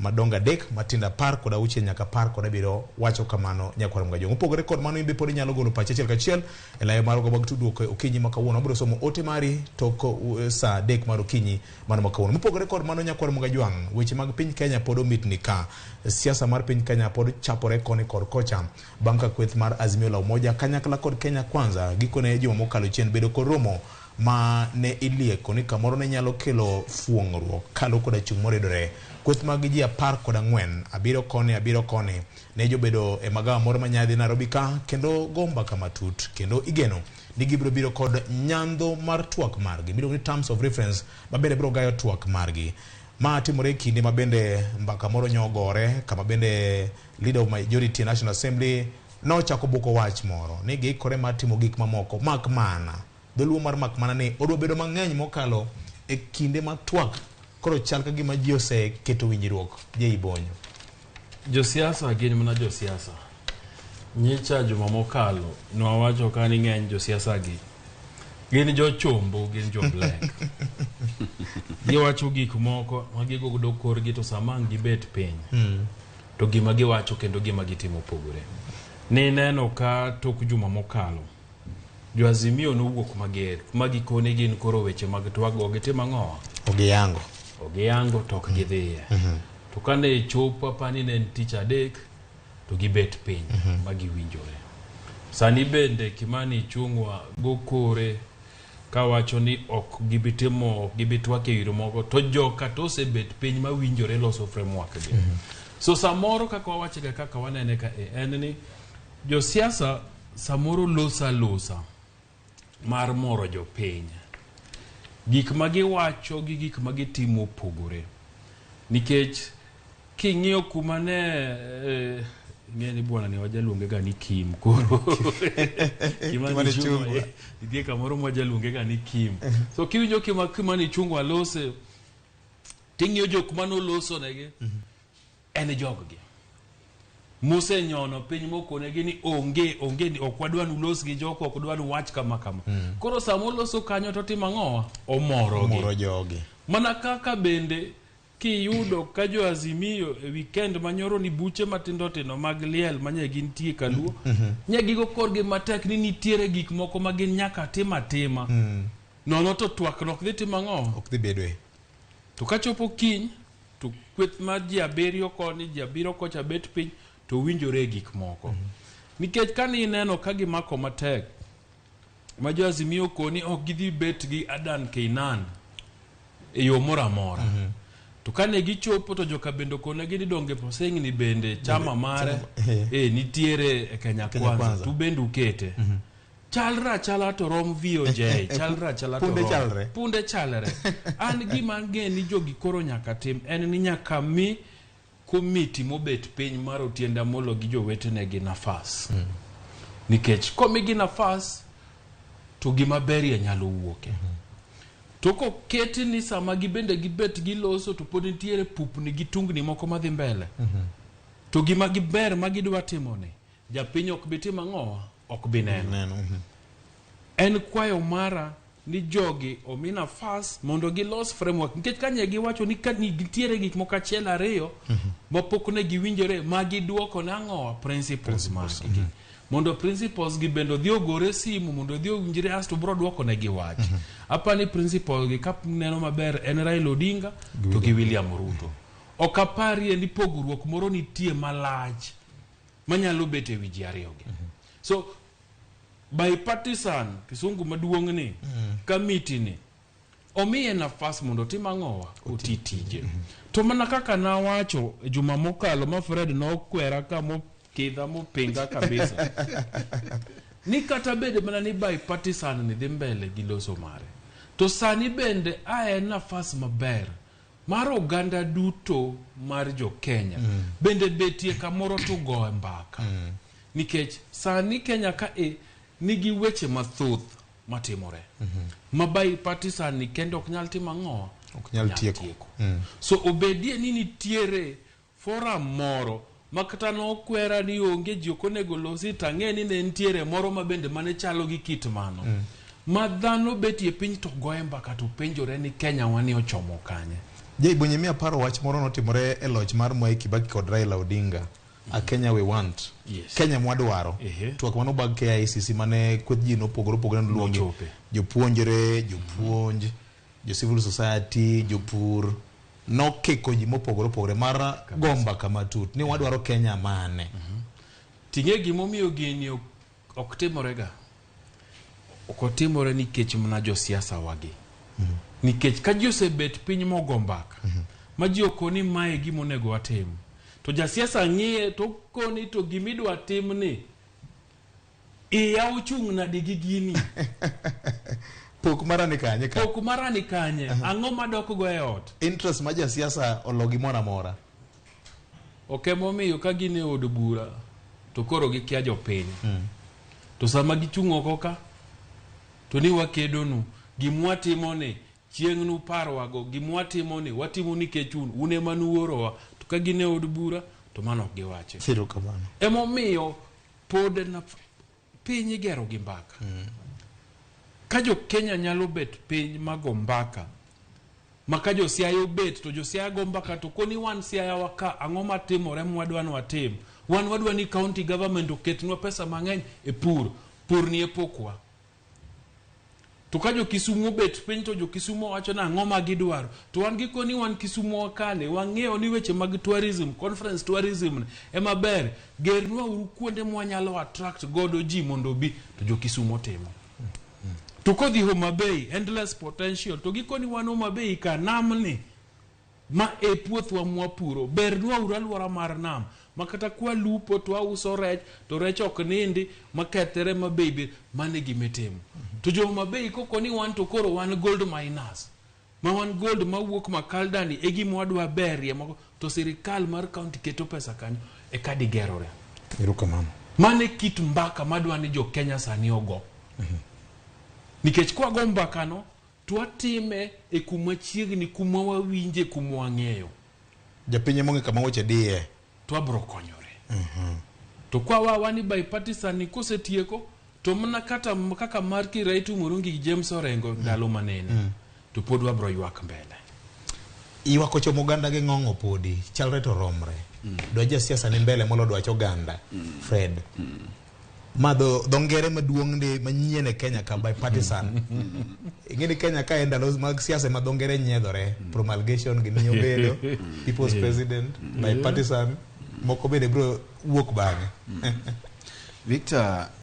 Madongo 3, matindo 16 nyaka 17 wacho kamano nyakwar Mgajong. Mopogore kod mano, in be pod inyalo golo pachi achiel kachiel e layo marwa mag tudruok e okinyi ma kawuono. Wabiro somo ote mari tok saa 3 mar okinyi mano ma kawuono. Mopogore kod mano nyakwar Mgajwang', weche mag piny Kenya pod omitni ka. Siasa mar piny Kenya pod chapore koni kod kocha bang' ka kweth mar Azimio la Umoja kanyakla kod Kenya Kwanza gikone juma mokalo chien bedo kod romo ma ne ilieko ni kamoro ne nyalo kelo fuong'ruok kaluw koda chung' moridore. Kweth mag ji 14, 7 koni 7 koni, ne jobedo e magawa moro ma nyadhi Nairobi ka kendo go mbaka matut kendo igeno ni gibiro biro kod nyandho mar twak margi miluongo ni terms of reference ma bende biro gayo twak margi. Ma timore e kinde ma bende mbaka moro nyogore kama bende leader of majority National Assembly nochako buko wach moro ni giikore mar timo gik mamoko mak mana dholuo mar mak mana ni odwa bedo mang'eny mokalo e kinde ma twak koro chal ka gima ji oseketo winjruok je ibonyo. Josiasa gin mana josiasa. Nyicha juma mokalo nwawacho ka ni ng'eny josiasa gi gin jochombo, gin jo black. Giwacho gik moko ma gigodo korgi to sama ang' gibet piny to gima giwacho kendo gima gitimo opogore. Nineno ka tok juma mokalo jo Azimio nowuok mager ma gikone gin koro weche mag twak go gitimo ang'owa? Ogiyango. Ogiyango to ok gidhiye. To kane chopo apani ne en tich adek to gibet piny ma giwinjore. Sani bende Kimani Ichung'wa go kore kawacho ni ok gibi timo ok gibi twak e yore moko to joka to osebet piny ma winjore loso framework gi. So samoro kaka wawachega kaka wanene ka e en ni josiasa samoro loso alosa mar moro jopiny. Gik ma giwacho gi gik ma gitimo opogore. Nikech king'iyo kuma ne ng'e ni bwana ni wajaluonge ga ni Kim koro Kimani Kimani Ichung'wa Ichung'wa. nitie kamoro mwajaluonge ga ni Kim. So kiwinjo kima Kimani Ichung'wa lose ting'iyo jok manoloso negi en jog gi mosenyono piny mokonegi ni onge onge ni ok wadwa nulos gi joko ok wadwa nuwach kama kama. Koro sama oloso kanyo to timo ang'owa? Omorogi. Omoro jogi. Mana kaka bende kiyudo ka jo Azimio e weekend manyoro ni buche matindo tindo mag liel manye gintie kaluo nye gigo korgi matek ni nitiere gik moko ma gin nyaka tim atima. Nono to twak ok dhi timo ang'o? Ok dhi bedoe. To kachopo kiny to kweth mar ji 7 koni ji 7 kocha bet piny to winjore e gik moko. Nikech kane ineno ka gimako matek ma jo Azimio koni ok gidhi bet gi Adan Keynan e yo moro amora. To kane gichopo to joka bende okonegi ni donge Posengni bende chama mare nitiere e Kenya Kwanza to bende ukete. Chalre achala to rom VOJ, chalre achala to Punde rom. chalre. Punde chalre. An gima ang'e ni jogi koro nyaka tim en ni nyaka mi komiti mobet piny mar Otiende Amollo gi jowetene gi nafas. Nikech komigi nafas to gima berie nyalo wuoke. To koketi ni sama gibende gibet giloso to pod nitiere pupni gi tungni moko madhi mbele. To gima giber ma gidwa timo ni japiny ok bi timo ang'owa? Ok bi neno. En kwayo mara ni jogi omi nafas mondo gilos framework nikech kanye giwacho ni ka nitiere gik moko achiel ariyo ma pok ne giwinjore ma giduoko ne ang'owa principles margi. Mondo principles gi bende odhi ogore simu mondo odhi owinjre asto bro duoko ne gi wach. Apani principles gi ka neno maber en Raila Odinga to gi William Ruto. Ok aparie ni pogruok moro nitie malach manyalo bet e wi ji ariyo gi. So bipartisan kisungu maduong' ni kamiti ni omiye nafas mondo otim ang'owa? Oti tije. To mana kaka nawacho e juma mokalo ma Fred nokwera ka mokidha mopinga kabisa ni kata bed mana ni bipartisan ni dhi mbele gi loso mare to sani bende a en nafas maber mar oganda duto mar jo Kenya bende betie kamoro to goye mbaka. Nikech sani Kenya ka e nigi weche mathoth matimore ma bipartisan ni kende ok nyal timo ang'owa? Ok nyal tieko. So obedie ni nitiere forum moro ma kata nokwera ni onge ji ok onego losi to ang'e ni ne nitiere moro ma bende mane chalo gi kit mano. Ma dhano betie piny to goye mbaka to penjore ni Kenya wani ochomo kanye. Jay Bonye miya paro wach moro notimore e loch mar Mwai Kibaki kod Raila Odinga. A Kenya we want. Yes. Kenya mwadwaro. Ehe. Twak manobag KICC mane kweth ji nopogore opogore noluongi. Nochope. Jopuonjre, jopuonj, jo civil society, jopur nokiko ji mopogore opogore mar gomba kama tut ni wadwaro Kenya mane. Ting'e gimomiyo gini ok timorega. Ok otimore nikech mana josiasa wagi. Nikech ka ji osebet piny mogo mbaka, ma ji okoni mae gima onego watim, to jasiasa ng'iye to okoni to gimidwa timni, iya ochung' nade gi gini? Pok mara ni kanye ka? Pok mara ni kanye? Ang'o madok go e ot? Interest ma jasiasa olo gimoro amora. Ok emomiyo ka gin e od bura to koro gikia jopiny. To sama gichung' oko ka to ni wakedonu, gimwatimo ni chieng' nuparwago, gimwatimo ni watimo nikech un ema nuorowa. To ka gin e od bura to mano ok giwachi. Erokamano. Emomiyo pod piny igero gi mbaka. Ka jo Kenya nyalo bet piny mago mbaka, ma ka jo Siaya obet to jo Siaya go mbaka to koni wan Siaya wa ka ang'o matimore mwadwa ni watim. Wan wadwa ni county government oketnwa pesa mang'eny e pur. Pur ni e pokwa. To ka jo Kisumu obet piny to jo Kisumu wacho ni ang'o ma gidwaro. To wan gikoni wan Kisumu wakane, wang'eyo ni weche mag tourism, conference tourism ema ber. Gernwa uru kuonde mwanyalo attract godo ji mondo obi, to jo Kisumu timo. To kodhi Homa Bay, endless potential, to gikoni wan Homa Bay ka namni ma e puothwa mwapuro, bernwa uru alwora mar nam, ma kata kwalupo to wauso rech, to rech ok nindi, makethre ma bei be, mano e gima itimo. To jo Homa Bay koko ni wan to koro wan gold miners, ma wan gold mawuok Makaldani e gima wadwa berie moko, to sirikal mar county keto pesa kanyo, eka digerore. Erokamano. Mano e kit mbaka madwa ni jo Kenya sani ogo. Nikech kwago mbakano, to watime e kuma chiegni, kuma wawinje, kuma wang'eyo. Japiny ema ong'e kama weche diye. To wabro konyore. To kwa wawa ni bipartisan ni kosetieko, to mana kata kaka mar Kiraitu Murungi gi James Orengo ndalo manene, to pod wabro ywak mbele. Ywak ochomo oganda gi ng'ong'o podi, chalre to romre. Dwach jasiasa ni mbele molo dwach oganda. Fred. Ma dho ngere maduong' ndi manyien e Kenya ka bipartisan. Ing'e ni Kenya ka e ndalo mag siasa ma dho ngere nyiedhore. Promulgation gi miyo bedo, people's president, bipartisan, moko bende biro wuok bang'e. Victor,